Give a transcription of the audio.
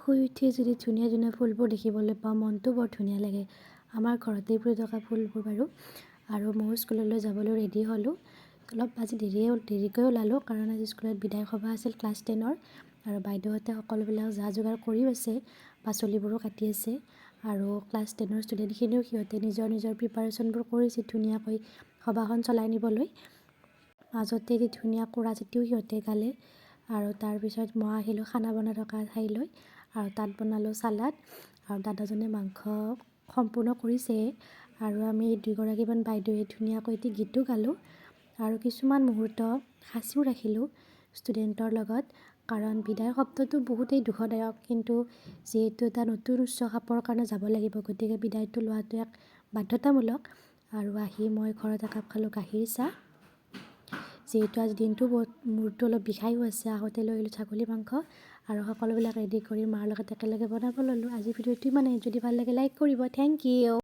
শুই উঠি যদি ধুনীয়া ধুনীয়া ফুলবোৰ দেখিবলৈ পাওঁ, মনটো বৰ ধুনীয়া লাগে। আমাৰ ঘৰতেই ফুলি থকা ফুলবোৰ বাৰু। আৰু ময়ো স্কুললৈ যাবলৈ ৰেডি হ'লোঁ। অলপ আজি দেৰিকৈ ওলালোঁ, কাৰণ আজি স্কুলত বিদায় সভা আছিল ক্লাছ 10ৰ। আৰু বাইদেউহঁতে সকলোবিলাক যা যোগাৰ কৰিও আছে, পাচলিবোৰো কাটি আছে। আৰু ক্লাছ 10ৰ ষ্টুডেণ্টখিনিও সিহঁতে নিজৰ নিজৰ প্ৰিপাৰেশ্যনবোৰ কৰিছে ধুনীয়াকৈ সভাখন চলাই নিবলৈ। মাজতে এটি ধুনীয়া কোৰাছ এটিও সিহঁতে গালে। আৰু তাৰপিছত মই আহিলোঁ খানা বনাই থকা ঠাইলৈ আৰু তাত বনালোঁ চালাড আৰু দাদাজনে মাংস সম্পূৰ্ণ কৰিছেই। আৰু আমি দুগৰাকীমান বাইদেৱে ধুনীয়াকৈ এটি গীতো গালোঁ আৰু কিছুমান মুহূৰ্ত সাঁচিও ৰাখিলোঁ ষ্টুডেণ্টৰ লগত, কাৰণ বিদায় শব্দটো বহুতেই দুখদায়ক। কিন্তু যিহেতু এটা নতুন উচ্চ খাপৰ কাৰণে যাব লাগিব, গতিকে বিদায়টো লোৱাটো এক বাধ্যতামূলক। আৰু আহি মই ঘৰত একাপ খালোঁ গাখীৰ চাহ। যিহেতু আজি দিনটো বহুত মূৰটো অলপ বিষায়ো আছে, আহোঁতে লৈ আহিলোঁ ছাগলী মাংস আৰু সকলোবিলাক ৰেডি কৰি মাৰ লগত একেলগে বনাব ল'লোঁ। আজি ভিডিঅ'টো ইমানেই। যদি ভাল লাগে, লাইক কৰিব। Thank U.